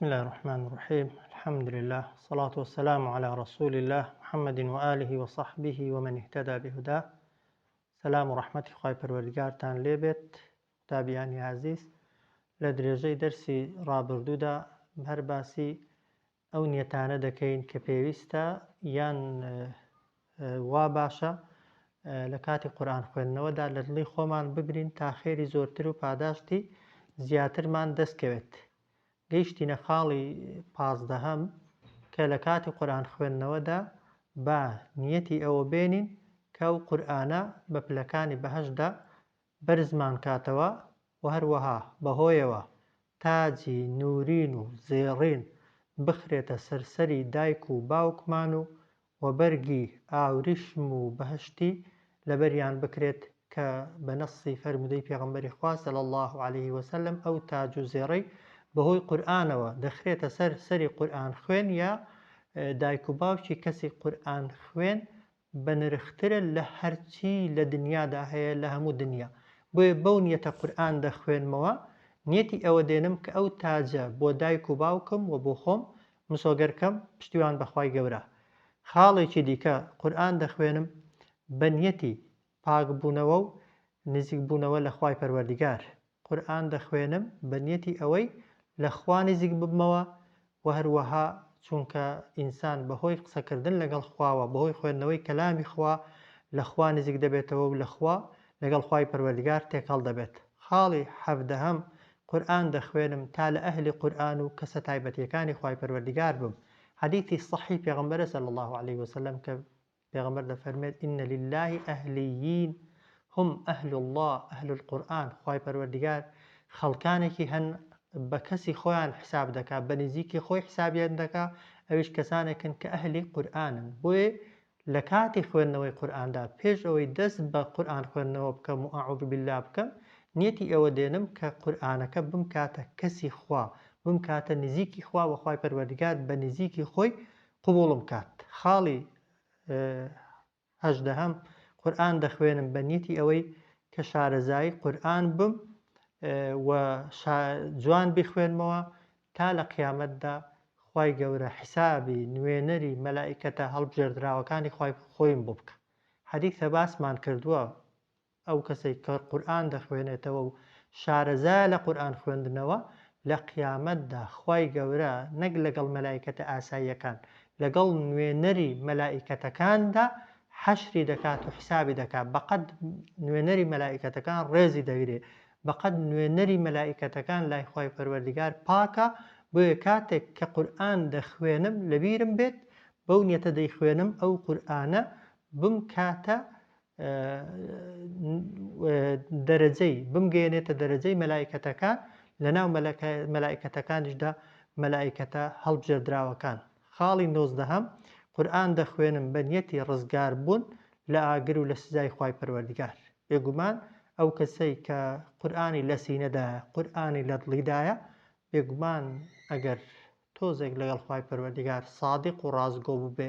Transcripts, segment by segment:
بسم اللە الرحمن الرحیم الحمد للە الصلاة والسلام علی رسول اللە محمد وآله وصحبه ومن اهتدى بهداه سلام و ڕەحمەتی خوای پەروەردگارتان لێبێت قوتابیانی ئازیز لە درێژەی دەرسی ڕابردوودا هەر باسی ئەو نیەتانە دەکەین کە پێویستە یان وا باشە لە کاتی قورئان خوێندنەوەدا لە دڵی خۆمان بگرین تا خێری زۆرتر و پاداشتی زیاترمان دەست کەوێت. گەیشتینە خاڵی پازدەهەم کە لە کاتی قورئان خوێندنەوەدا با نیەتی ئەوە بێنین کە ئەو قورئانە بە پلەکانی بەهەشتدا بەرزمان کاتەوە و هەروەها بەهۆیەوە تاجی نوورین و زێڕین بخرێتە سەر سەری دایک و باوکمان و و بەرگی ئاوریشم و بەهەشتی لەبەریان بکرێت کە بە نەصی فەرموودەی پێغەمبەری خوا صلی اللە علیه وسلم ئەو تاج و زێڕەی بەهۆی قورئانەوە دەخرێتە سەر سەری قورئان خوێن یا دایک و باوکی کەسی قورئان خوێن بەنرخترە لە هەرچی لە دنیادا هەیە لە هەموو دنیا بۆیە بەو نیەتە قورئان دەخوێنمەوە نیەتی ئەوە دێنم کە ئەو تاجە بۆ دایک و باوکم و بۆ خۆم مسۆگەر کەم پشتیوان بە خوای گەورە خاڵێکی دیکە قورئان دەخوێنم بە نیەتی پاک بوونەوە و نزیک بوونەوە لە خوای پەروەردیگار قورئان دەخوێنم بە نیەتی ئەوەی لە خوا نزیک ببمەوە وە هەروەها چونکە ئینسان بەهۆی قسەکردن لەگەڵ خواوە بەهۆی خوێندنەوەی کەلامی خوا لە خوا نزیک دەبێتەوە و لە خوا لەگەڵ خوای پەروەردگار تێکەڵ دەبێت. خاڵی حەڤدەهەم، قورئان دەخوێنم تا لە ئەهلی قورئان و کەسە تایبەتیەکانی خوای پەروەردگار بم. حەدیثی صحیح پێغەمبەرە صلی اللە علیه وسلم کە پێغەمبەر دەفەرموێت، ان للە اهلیین هم اهل اللە اهل القرآن، خوای پەروەردگار خەڵکانێکی هەن بە کەسی خۆیان حساب دەکا، بە نزیکی خۆی حسابیان دەکا، ئەویش کەسانێکن کە ئەهلی قورئانن، بۆیە لە کاتی خوێندنەوەی قورئاندا پێش ئەوەی دەست بە قورئان خوێندنەوە بکەم و اعوذ باللە بکەم نیەتی ئەوە دێنم کە قورئانەکە بمکاتە کەسی خوا، بمکاتە نزیکی خوا وە خوای پەروەردگار بە نزیکی خۆی قبوڵم کات. خاڵی هەژدەهەم، قورئان دەخوێنم بە نیەتی ئەوەی کە شارەزایی قورئان بم و جوان بیخوێنمەوە تا لە قیامەتدا خوای گەورە حیسابی نوێنەری مەلائیکەتە هەڵبژێردراوەکانی خوای خۆیم بۆ بکا. حەدیثە باسمان کردووە ئەو کەسەی کە قورئان دەخوێنێتەوە و شارەزایە لە قورئان خوێندنەوە لە قیامەتدا خوای گەورە نەک لەگەڵ مەلائیکەتە ئاساییەکان لەگەڵ نوێنەری مەلائیکەتەکاندا حەشری دەکات و حیسابی دەکات بەقەد نوێنەری مەلائیکەتەکان ڕێزی دەگرێ بەقەد نوێنەری مەلائیکەتەکان لای خوای پەروەردگار پاکە بۆیە کاتێک کە قورئان دەخوێنم لەبیرم بێت بەو نیەتە دەیخوێنم ئەو قورئانە بمکاتە دەرەجەی بمگەیەنێتە دەرەجەی مەلائیکەتەکان لەناو مەلائیکەتەکانیشدا مەلائیکەتە هەڵبژێردراوەکان. خاڵی نۆزدەهەم، قورئان دەخوێنم بە نیەتی ڕزگار بوون لە ئاگر و لە سزای خوای پەروەردگار. بێگومان ئەو کەسەی کە قورئانی لە سینەدایە، قورئانی لە دڵیدایە، بێگومان ئەگەر تۆزێک لەگەڵ خوای پەروەردگار سادیق و ڕاستگۆ بووبێ،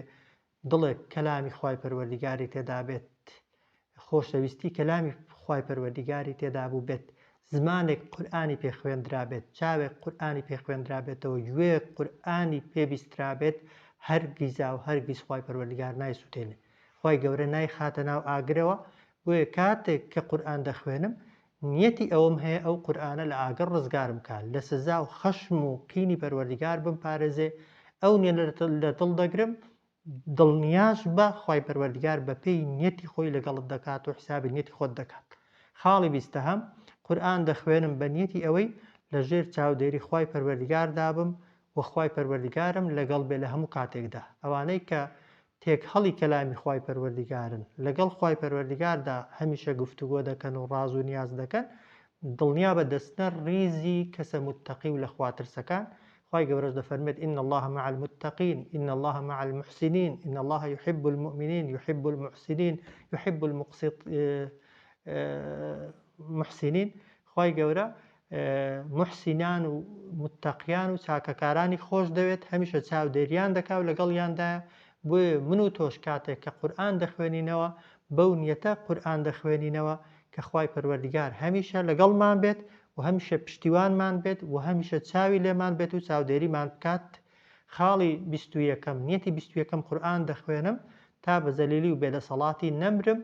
دڵێک کەلامی خوای پەروەردیگاری تێدا بێت، خۆشەویستی کەلامی خوای پەروەردیگاری تێدا بووبێت، زمانێک قورئانی پێ خوێندرابێت، چاوێک قورئانی پێ خوێندرابێتەوە، گوێیەک قورئانی پێ بیسترابێت، هەرگیزاو هەرگیز خوای پەروەردگار نایسوتێنێ. خوای گەورە نایخاتە ناو ئاگرەوە، بۆیە کاتێک کە قورئان دەخوێنم نیەتی ئەوەم هەیە ئەو قورئانە لە ئاگر ڕزگارم کا، لە سزا و خەشم و قینی پەروەردیگار بمپارێزێ، ئەو نیەتە لە دڵ دەگرم، دڵنیاش بە خوای پەروەردگار بە پێی نیەتی خۆی لەگەڵت دەکات و حسابی نیەتی خۆت دەکات. خاڵی بیستەهەم، قورئان دەخوێنم بە نیەتی ئەوەی لە ژێر چاودێری خوای پەروەردگاردا بم و خوای پەروەردگارم لەگەڵ بێ لە هەموو کاتێکدا، ئەوانەی کە تێکهەڵی کەلامی خوای پەروەردگارن، لەگەڵ خوای پەروەردگاردا هەمیشە گفتوگۆ دەکەن و ڕاز و نیاز دەکەن، دڵنیابە دەچنە ڕیزی کەسە متەقی و لەخواترسەکان، خوای گەورەش دەفەرموێت، ان اللە مع المتقین، ان اللە مع المحسنین، ان اللە یحب المؤمنین، یحب المحسنین، یحب المقسط محسنین، خوای گەورە موحسینان و متەقیان و چاکەکارانی خۆش دەوێت هەمیشە چاودێریان دەکا و لەگەڵیاندایە بۆیە من و تۆش کاتێک کە قورئان دەخوێنینەوە بەو نیەتە قورئان دەخوێنینەوە کە خوای پەروەردگار هەمیشە لەگەڵمان بێت و هەمیشە پشتیوانمان بێت و هەمیشە چاوی لێمان بێت و چاودێریمان بکات. خاڵی 21ەم، نیەتی 21ەم قورئان دەخوێنم تا بە زەلیلی و بێدەسەڵاتی نەمرم،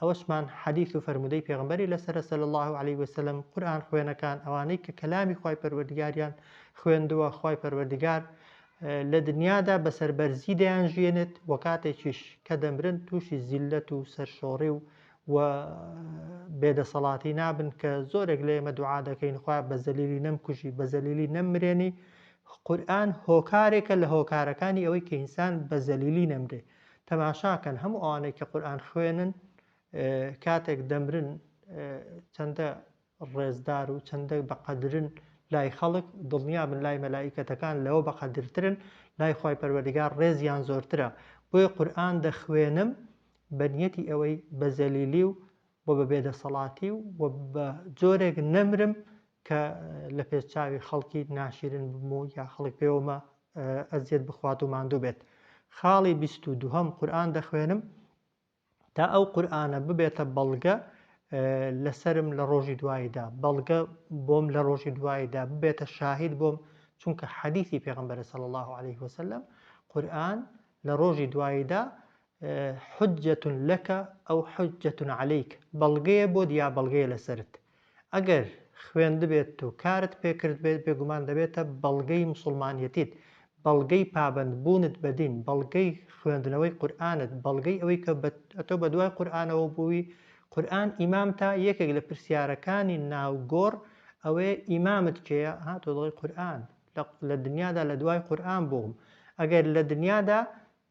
ئەوەشمان حەدیث و فەرموودەی پێغەمبەری لەسەرە صلی اللە علیە وسلم، قورئان خوێنەکان ئەوانەی کە کەلامی خوای پەروەردگاریان خوێندووە خوای پەروەردگار لە دنیادا بە سەربەرزی دەیانژیێنێت و کاتێکیش کە دەمرن تووشی زیللەت و سەرشۆڕی و و بێدەسەڵاتی نابن کە زۆرێک لە ئێمە دوعا دەکەین خوایە بە زەلیلی نەمکوژی بە زەلیلی نەممرێنی قورئان هۆکارێکە لە هۆکارەکانی ئەوەی کە ئینسان بە زەلیلی نەمرێ تەماشاکەن هەموو ئەوانەی کە قورئان خوێنن کاتێک دەمرن چەندە ڕێزدار و چەندە بەقەدرن لای خەڵک، دڵنیابن لای مەلائیکەتەکان لەوە بەقەدرترن، لای خوای پەروەردگار ڕێزیان زۆرترە، بۆیە قورئان دەخوێنم بە نیەتی ئەوەی بە زەلیلی و و بە بێدەسەڵاتی و و بە جۆرێک نەمرم کە لە پێش چاوی خەڵکی ناشیرن بم و یا خەڵک پێوەمە ئەزیەت بخوات و ماندوو بێت. خاڵی 22هەم قورئان دەخوێنم تا ئەو قورئانە ببێتە بەڵگە لەسەرم لە ڕۆژی دواییدا، بەڵگە بۆم لە ڕۆژی دواییدا، ببێتە شاهید بۆم، چونکە حەدیثی پێغەمبەرە صلی اللە علیه وسلم قورئان لە ڕۆژی دواییدا حجة لك أو حجة عليك بەڵگەیە بۆت یا بەڵگەیە لەسەرت. ئەگەر خوێندبێت و کارت پێ کردبێت بێگومان دەبێتە بەڵگەی موسوڵمانیەتیت، بەڵگەی پابەند بوونت بە دین، بەڵگەی خوێندنەوەی قورئانت، بەڵگەی ئەوەی کە ئەتۆ بە دوای قورئانەوە بووی، قورئان ئیمامتە، یەکێک لە پرسیارەکانی ناو گۆڕ ئەوەیە ئیمامت کێیە؟ ها تۆ دەڵێی قورئان، لە دنیادا لە دوای قورئان بووم، ئەگەر لە دنیادا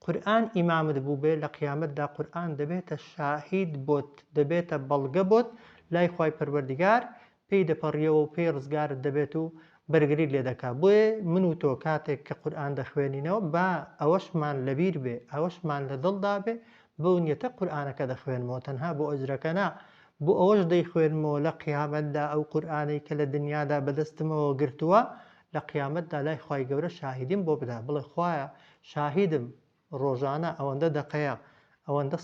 قورئان ئیمامت بووبێ لە قیامەتدا قورئان دەبێتە شاهید بۆت دەبێتە بەڵگە بۆت لای خوای پەروەردگار پێی دەپەڕیەوە و پێی ڕزگارت دەبێت و بەرگریت لێ دەکا بۆیە من و تۆ کاتێک کە قورئان دەخوێنینەوە با ئەوەشمان لەبیر بێ ئەوەشمان لە دڵدا بێ بەو نیەتە قورئانەکە دەخوێنمەوە تەنها بۆ ئەجرەکە نا بۆ ئەوەش دەیخوێنمەوە لە قیامەتدا ئەو قورئانەی کە لە دنیادا بەدەستمەوە گرتووە لە قیامەتدا لای خوای گەورە شاهیدیم بۆ بدا بڵێ خوایە شاهیدم ڕۆژانە ئەوەندە دەقەیە ئەوەندە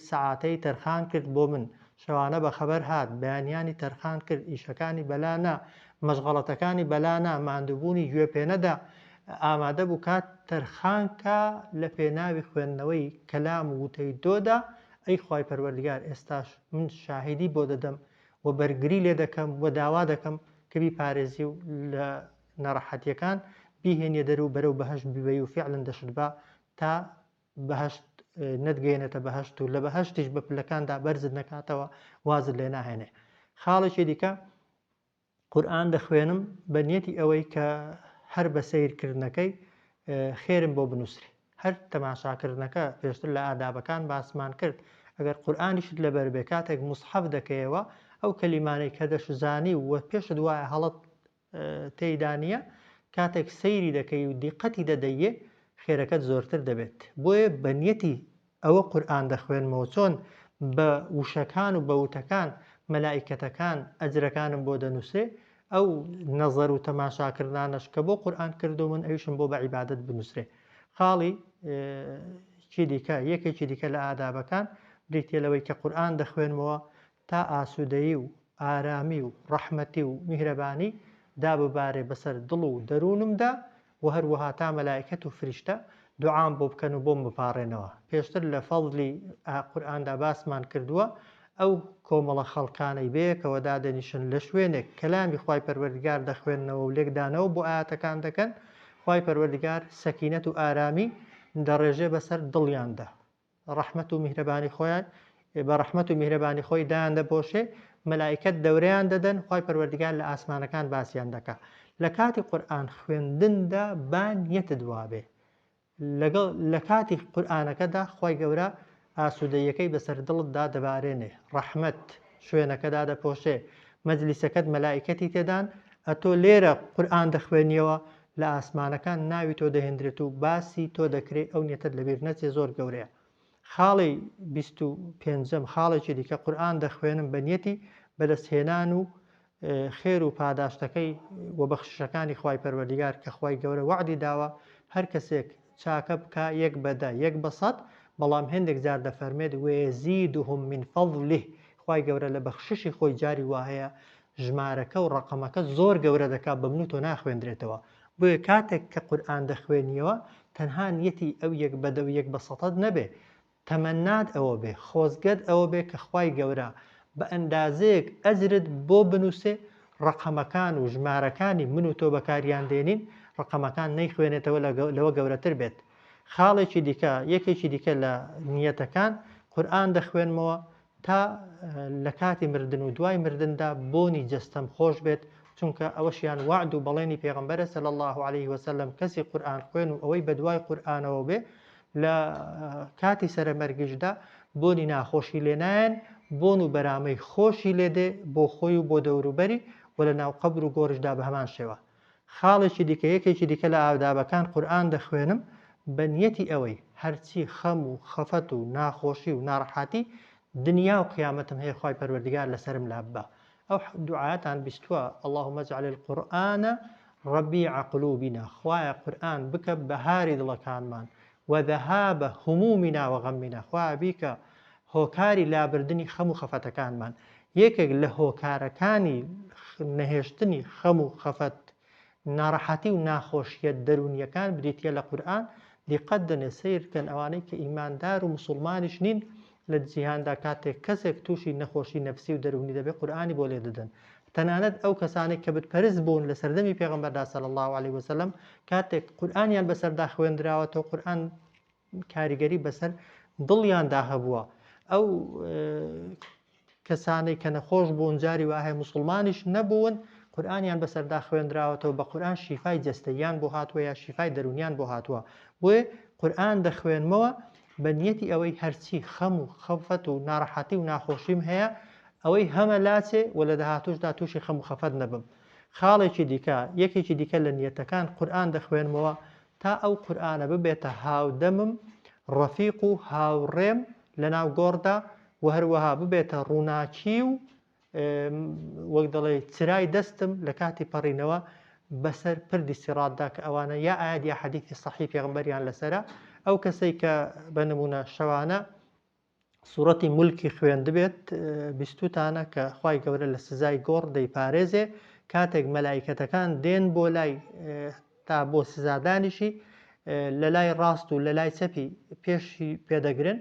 سەعاتەی تەرخان کرد بۆ من، شەوانە بەخەبەر هات، بەیانیانی تەرخان کرد، ئیشەکانی بەلا نا، مەشغەڵەتەکانی بەلا نا، ماندووبوونی گوێ پێنەدا، ئامادە بوو کات تەرخان کا لە پێناوی خوێندنەوەی کەلام و وتەی تۆدا، ئەی خوای پەروەردگار ئێستاش من شاهیدی بۆ دەدەم و بەرگری لێ دەکەم و داوا دەکەم کە بیپارێزی و لە ناڕەحەتیەکان بیهێنیە دەر و بەرەو بەهەشت بیبەی و فعلا دەشتبا تا بەهەشت نەتگەیەنێتە بەهەشت و لە بەهەشتیش بە پلەکاندا بەرزت نەکاتەوە وازت لێ ناهێنێ. خاڵێکی دیکە قورئان دەخوێنم بە نیەتی ئەوەی کە هەر بە سەیرکردنەکەی خێرم بۆ بنووسرێ. هەر تەماشاکردنەکە پێشتر لە ئادابەکان باسمان کرد ئەگەر قورئانیشت لەبەر بێ کاتێک موسحەف دەکەیەوە ئەو کەلیمانەی کە دەشزانی و پێشت وایە هەڵەت تێیدا نییە کاتێک سەیری دەکەی و دیقەتی دەدەیێ خێرەکەت زۆرتر دەبێت بۆیە بە نیەتی ئەوە قورئان دەخوێنمەوە چۆن بە وشەکان و بە وتەکان مەلائیکەتەکان ئەجرەکانم بۆ دەنووسێ ئەو نەزەر و تەماشاکردانەش کە بۆ قورئان کردوومن ئەویشم بۆ بە عیبادەت بنووسرێ خاڵی چی دیکە یەکێکی دیکە لە ئادابەکان بریتیە لەوەی کە قورئان دەخوێنمەوە تا ئاسوودەیی و ئارامی و ڕەحمەتی و میهرەبانی داببارێ بەسەر دڵ و دەروونمدا وە هەروەها تا مەلائیکەت و فریشتە دوعام بۆ بکەن و بۆم بپاڕێنەوە. پێشتر لە فەزلی قورئاندا باسمان کردووە ئەو کۆمەڵە خەڵکانەی بەیەکەوە دادەنیشن لە شوێنێک کەلامی خوای پەروەردگار دەخوێننەوە و لێکدانەوە بۆ ئایەتەکان دەکەن خوای پەروەردگار سەکینەت و ئارامی دەڕێژێ بەسەر دڵیاندا. ڕەحمەت و میهرەبانی خۆیان بە ڕەحمەت و میهرەبانی خۆی دایان دەپۆشێ مەلائیکەت دەورەیان دەدەن خوای پەروەردگار لە ئاسمانەکان باسیان دەکا لە کاتی قورئان خوێندندا با نیەتت وابێ لەگەڵ لە کاتی قورئانەکەدا خوای گەورە ئاسوودەیەکەی بەسەر دڵتدا دەبارێنێ ڕەحمەت شوێنەکە دادەپۆشێ مەجلیسەکەت مەلائیکەتی تێدان ئەتۆ لێرە قورئان دەخوێنیەوە لە ئاسمانەکان ناوی تۆ دەهێندرێت و باسی تۆ دەکرێ ئەو نیەتەت لەبیر نەچێ زۆر گەورەیە خاڵی 25ەم خاڵێکی دیکە قورئان دەخوێنم بە نیەتی بەدەستهێنان و خێر و پاداشتەکەی و بەخششەکانی خوای پەروەردگار کە خوای گەورە وەعدی داوە هەر کەسێک چاکە بکا یەک بە دە یەک بە سەد بەڵام هێندێک جار دەفەرمێت ویزیدهم من فضله خوای گەورە لە بەخششی خۆی جاری وا هەیە. ژمارەکە و ڕەقەمەکە زۆر گەورە دەکات بە من و تۆ ناخوێندرێتەوە. بۆیە کاتێک کە قورئان دەخوێنیەوە تەنها نیەتی ئەو یەک بە دە و یەک بە سەتەت نەبێ، تەمەنات ئەوە بێ، خۆزگەت ئەوە بێ کە خوای گەورە بە ئەندازەیەک ئەجرت بۆ بنووسێ ڕەقەمەکان و ژمارەکانی من و تۆ بەکاریان دێنین ڕەقەمەکان نەیخوێنێتەوە لەوە گەورەتر بێت. خاڵێکی دیکە، یەکێکی دیکە لە نیەتەکان، قورئان دەخوێنمەوە تا لە کاتی مردن و دوای مردندا بۆنی جەستەم خۆش بێت، چونکە ئەوەشیان وەعد و بەڵێنی پێغەمبەرە صلی اللە علیه وسلم کەسی قورئان خوێن و ئەوەی بەدوای قورئانەوە بێ لە کاتی سەرەمەرگیشدا بۆنی ناخۆشی لێ نایەن، بۆن و بەرامەی خۆشی لێ دێ بۆ خۆی و بۆ دەوروبەری و لە ناو قەبر و گۆڕیشدا بە هەمان شێوە. خاڵێکی دیکە، یەکێکی دیکە لە ئادابەکان قورئان دەخوێنم بە نیەتی ئەوەی هەرچی خەم و خەفەت و ناخۆشی و ناڕەحاتی دنیا و قیامەتم هەیە خوای پەروەردگار لەسەرم لاببا. ئەو دوعایەتان بیستووە، اللهم اجعل القرآن ربیع قلوبنا، خوایە قورئان بکە بەهاری دڵەکانمان، وذهاب همومنا وغمنا، خوایە بیکە هۆکاری لابردنی خەم و خەفەتەکانمان. یەکێک لە هۆکارەکانی نەهێشتنی خەم و خەفەت، ناڕەحەتی و ناخۆشییە دەروونییەکان بریتییە لە قورئان، دیقەت دەنێ سەیر بکەن ئەوانەی کە ئیماندار و موسوڵمانیش نین لە جیهاندا کاتێک کەسێک تووشی نەخۆشی نەفسی و دەروونی دەبێت قورئانی بۆ لێدەدەن تەنانەت ئەو کەسانەی کە بتپەرست بوون لە سەردەمی پێغەمبەردا صلی اللە علیه وسلم کاتێک قورئانیان بەسەردا خوێندراوەتەوە قورئان کاریگەری بەسەر دڵیاندا هەبووە ئەو کەسانەی کە نەخۆش بوون جاری وایە موسڵمانیش نەبوون قورئانیان بەسەردا خوێندراوەتەوە بە قورئان شیفای جەستەییان بۆ هاتووە یا شیفای دەروونیان بۆ هاتووە بۆیە قورئان دەخوێنمەوە بە نیەتی ئەوەی هەرچی خەم و خەفەت و ناڕەحەتی و ناخۆشیم هەیە ئەوەی هەمە لاچێ و لە داهاتووشدا تووشی خەم و خەفەت نەبم خاڵێکی دیکە یەکێکی دیکە لە نیەتەکان قورئان دەخوێنمەوە تا ئەو قورئانە ببێتە هاودەمم، ڕەفیق و هاوڕێم لەناو گۆڕدا و هەروەها ببێتە ڕووناکی و وەک دەڵێی چرای دەستم لە کاتی پەڕینەوە بەسەر پردی سیڕاتدا کە ئەوانە یا ئایەت یا حەدیثی سەحیح پێغەمبەریان لەسەرە ئەو کەسەی کە بە نمونە شەوانە سوڕەتی مولکی خوێندبێت بیستوتانە کە خوای گەورە لە سزای گۆڕ دەیپارێزێ کاتێک مەلایکەتەکان دێن بۆ لای تا بۆ سزادانیشی لە لای ڕاست و لە لای چەپی پێشی پێدەگرن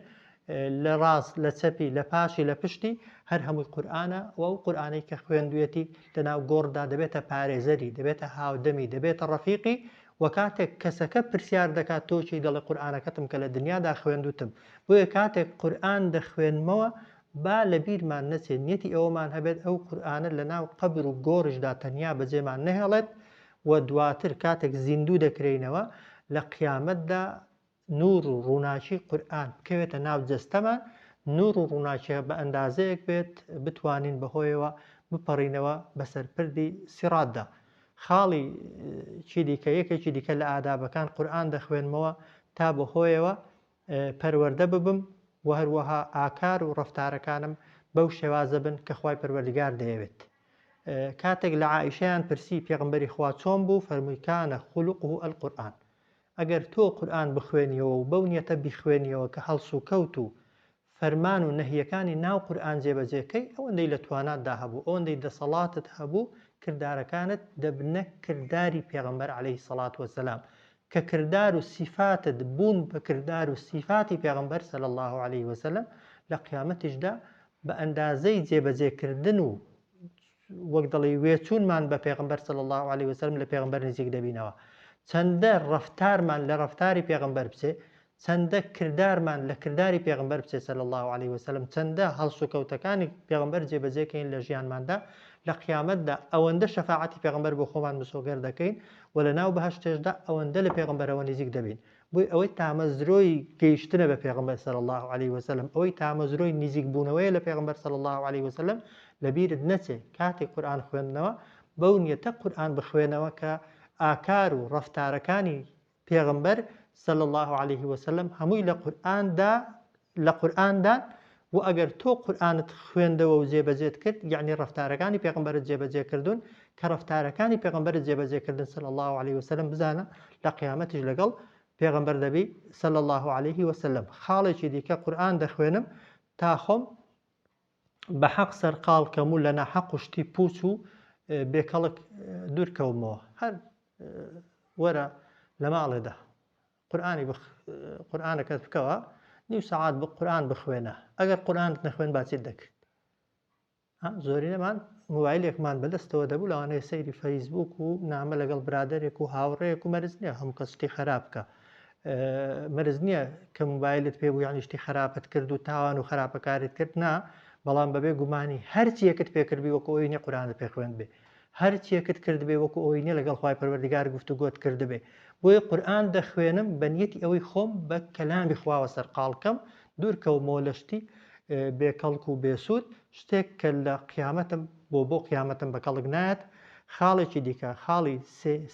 لە ڕاست لە چەپی لە پاشی لە پشتی هەر هەمووی قورآانە و ئەو قورآانەی کە خوێندوێتی لەناو گۆڕدا دەبێتە پارێزەری دەبێتە هاودەمی دەبێتە ڕەفیقی وە کاتێک کەسەکە پرسیار دەکات تۆ کێی دەڵێ قورئانەکەتم کە لە دنیادا خوێندوتم بۆیە کاتێک قورئان دەخوێنمەوە با لە بیرمان نەچێت نیەتی ئەوەمان هەبێت ئەو قورئانە لە ناو قەبر و گۆڕیشدا تەنیا بەجێمان نەهێڵێت و دواتر کاتێک زیندوو دەکرێینەوە لە قیامەتدا نور و ڕووناکی قورئان بکەوێتە ناو جەستەمان، نور و ڕووناکیە بە ئەندازەیەک بێت بتوانین بەهۆیەوە بپەڕینەوە بەسەر پردی سیڕاتدا. خاڵی چی دیکە، یەکێکی دیکە لە ئادابەکان قورئان دەخوێنمەوە تا بەهۆیەوە پەروەردە ببم و هەروەها ئاکار و ڕەفتارەکانم بەو شێوازە بن کە خوای پەروەردگار دەیەوێت. کاتێک لە عائیشەیان پرسی پێغەمبەری خوا چۆن بوو فەرمووی کان خلقه القرآن ئەگەر تۆ قورئان بخوێنیەوە و بەو نیەتە بیخوێنیەوە کە هەڵسوکەوت و فەرمان و نەهیەکانی ناو قورئان جێبەجێ کەی ئەوەندەی لە تواناتدا هەبوو ئەوەندەی دەسەڵاتت هەبوو کردارەکانت دەبنە کرداری پێغەمبەر علیە الصلوە والسلام کە کردار و سیفاتت بوون بە کردار و سیفاتی پێغەمبەر صلی اللە علیه وسلم لە قیامەتیشدا بە ئەندازەی جێبەجێ کردن و وەک دەڵێی وێچوونمان بە پێغەمبەر صلی اللە علیه وسلم لە پێغەمبەر نزیک دەبینەوە چەندە ڕەفتارمان لە ڕەفتاری پێغەمبەر بچێ چەندە کردارمان لە کرداری پێغەمبەر بچێ صلی اللە علیه وسلم چەندە هەڵسوکەوتەکانی پێغەمبەر جێبەجێکەین لە ژیانماندا لە قیامەتدا ئەوەندە شەفاعەتی پێغەمبەر بۆ خۆمان مسۆگەر دەکەین و لە ناو بەهەشتێشدا ئەوەندە لە پێغەمبەرەوە نزیک دەبین بۆی ئەوەی تامەزرۆی گەیشتنە بە پێغەمبەر صلی اللە علیه وسلم ئەوەی تامەزرۆی نزیک بوونەوەیە لە پێغەمبەر صلی اللە علیه وسلم لەبیرت نەچێ کاتی قورئان خوێندنەوە بەو نیەتە قورئان بخوێنەوە کە ئاکار و ڕەفتارەکانی پێغەمبەر صلی اللە علیه وسلم هەمووی لە قورئاندا لە قورئاندان و ئەگەر تۆ قورئانت خوێندەوە و جێبەجێت کرد یعنی ڕەفتارەکانی پێغەمبەرت جێبەجێ کردوون کە ڕەفتارەکانی پێغەمبەرت جێبەجێ کردن صلی اللە علیه وسلم بزانە لە قیامەتیش لەگەڵ پێغەمبەر دەبی صلی اللە علیه وسلم خاڵێکی دیکە قورئان دەخوێنم تا خۆم. بە حەق سەرقاڵ کەم و لە ناحەق و شتی پوچ و بێکەڵک دوور کەومەوە. هەر وەرە لە ماڵێدا قورئانی بخ قورئانەکەت بکەوە نیو سەعات قورئان بخوێنە. ئەگەر قورئانت نەخوێن با چیت دەکرد؟ زۆرینەمان مۆبایلێکمان بەدەستەوە دەبوو، لەوانەیە سەیری فەیسبوک و نامە لەگەڵ برادەرێک و هاوڕێیەک و مەرج نییە هەموو کەس شتی خراپ بکە، مەرج نییە کە مۆبایلت پێ بوو یعنی شتی خراپت کرد و تاوان و خراپەکاریت کرد، نا، بەڵام بەبێ گومانی هەرچیەکت پێ کردبی وەکو ئەوی نیە قورئانت پێ خوێندبێ، هەرچیەکت کردبێ وەکو ئەوەی نیە لەگەڵ خوای پەروەردگار گفتوگۆت کردبێ. بۆیە قورئان دەخوێنم بە نیەتی ئەوەی خۆم بە کەلامی خواوە سەرقاڵ کەم، دوور کەومەوە لە شتی بێ کەڵک و بێ سوود، شتێک کە لە قیامەتم بۆ بۆ قیامەتم بە کەڵک نایەت. خاڵێکی دیکە، خاڵی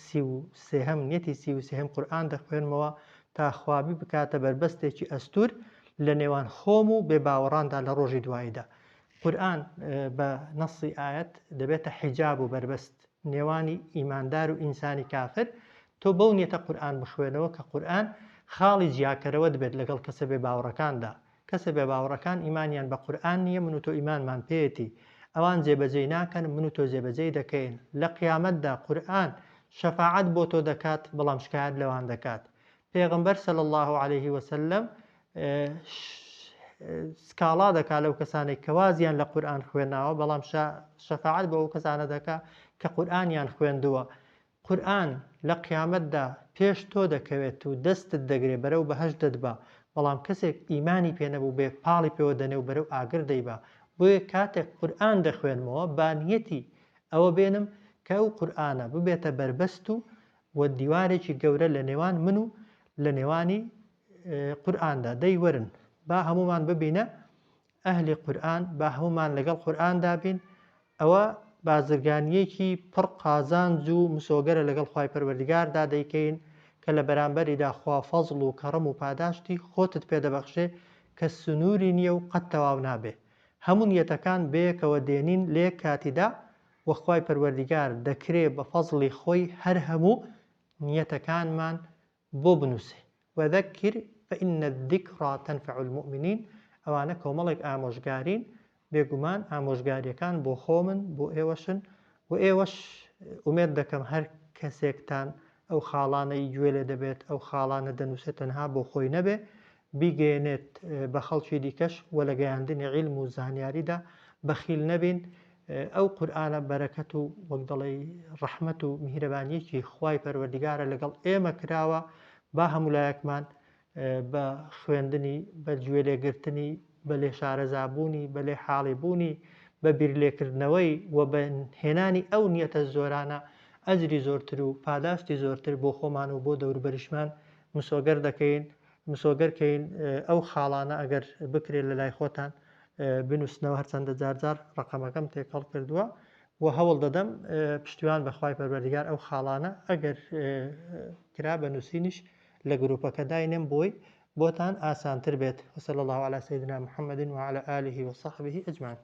33هەم، نیەتی 33هەم قورئان دەخوێنمەوە تا خوابی بکاتە بەربەستێکی ئەستوور لە نێوان خۆم و بێ باوەڕاندا لە ڕۆژی دواییدا. قورئان بە نەصی ئایەت دەبێتە حیجاب و بەربەست نێوانی ئیماندار و ئینسانی کافر، تۆ بەو نیەتە قورئان بخوێنەوە کە قورئان خاڵی جیاکەرەوەت بێت لەگەڵ کەسە بێ باوەڕەکاندا، کەسە بێ باوەڕەکان ئیمانیان بە قورئان نیە من و تۆ ئیمانمان پێیەتی، ئەوان جێبەجێی ناکەن من و تۆ جێبەجێی دەکەین، لە قیامەتدا قورئان شەفاعەت بۆ تۆ دەکات بەڵام شکایەت لەوان دەکات، پێغەمبەر صلی اللە علیه وسلم سکاڵا دەکا لەو کەسانەی کە وازیان لە قورئان خوێناوە، بەڵام شەفاعەت بۆ ئەو کەسانە دەکا کە قورئانیان خوێندووە. قورئان لە قیامەتدا پێش تۆ دەکەوێت و دەستت دەگرێ بەرەو بەهەشت دەتبا، بەڵام کەسێک ئیمانی پێ نەبوو بێ پاڵی پێوە دەنێ و بەرەو ئاگر دەیبا. بۆیە کاتێک قورئان دەخوێنمەوە با نیەتی ئەوە بێنم کە ئەو قورئانە ببێتە بەربەست و و دیوارێکی گەورە لە نێوان من و لە نێوانی قورئاندا. دەی وەرن با هەموومان ببینە ئەهلی قورئان، با هەموومان لەگەڵ قورئاندا بین. ئەوە بازرگانییەکی پڕ قازانج و مسۆگەرە لەگەڵ خوای پەروەردگاردا دەیکەین کە لە بەرامبەریدا خوا فەزڵ و کەڕەم و پاداشتی خۆتت پێ دەبەخشێ کە سنووری نییە و قەت تەواو نابێ. هەموو نیەتەکان بەیەکەوە دێنین لەیەک کاتیدا وە خوای پەروەردیگار دەکرێ بە فەزڵی خۆی هەر هەموو نیەتەکانمان بۆ بنووسێ، وذکر فان الذکری تنفع المومنین، ئەوانە کۆمەڵێک ئامۆژگارین، بێگومان ئامۆژگاریەکان بۆ خۆمن بۆ ئێوەشن، وە ئێوەش ئومێد دەکەم هەر کەسێکتان ئەو خاڵانەی گوێ لێ دەبێت ئەو خاڵانە دەنووسێت تەنها بۆ خۆی نەبێ بیگەیەنێت بە خەڵکی دیکەش وە لە گەیاندنی عیلم و زانیاریدا بەخیل نەبین ئەو قورئانە بەرەکەت و وەک دەڵێی ڕەحمەت و میهرەبانیەکی خوای پەروەردگارە لەگەڵ ئێمە کراوە با هەموو لایەکمان بە خوێندنی بە گوێ لێگرتنی بە لێ شارەزابوونی بە لێ حاڵی بوونی بە بیرلێکردنەوەی و بە هێنانی ئەو نیەتە زۆرانە ئەجری زۆرتر و پاداشتی زۆرتر بۆ خۆمان و بۆ دەوروبەریشمان مسۆگەر دەکەین مسۆگەر کەین. ئەو خاڵانە ئەگەر بکرێت لە لای خۆتان بنووسنەوە، هەرچەندە جار جار ڕەقەمەکەم تێکەڵ کردووە و هەوڵ دەدەم پشتیوان بە خوای پەروەردگار ئەو خاڵانە ئەگەر کرا بە نووسینیش لە گروپەکە داینێم بۆی بۆتان ئاسانتر بێت. وصلی الله علی سیدنا محمد وعلى آله وصحبه اجمعین.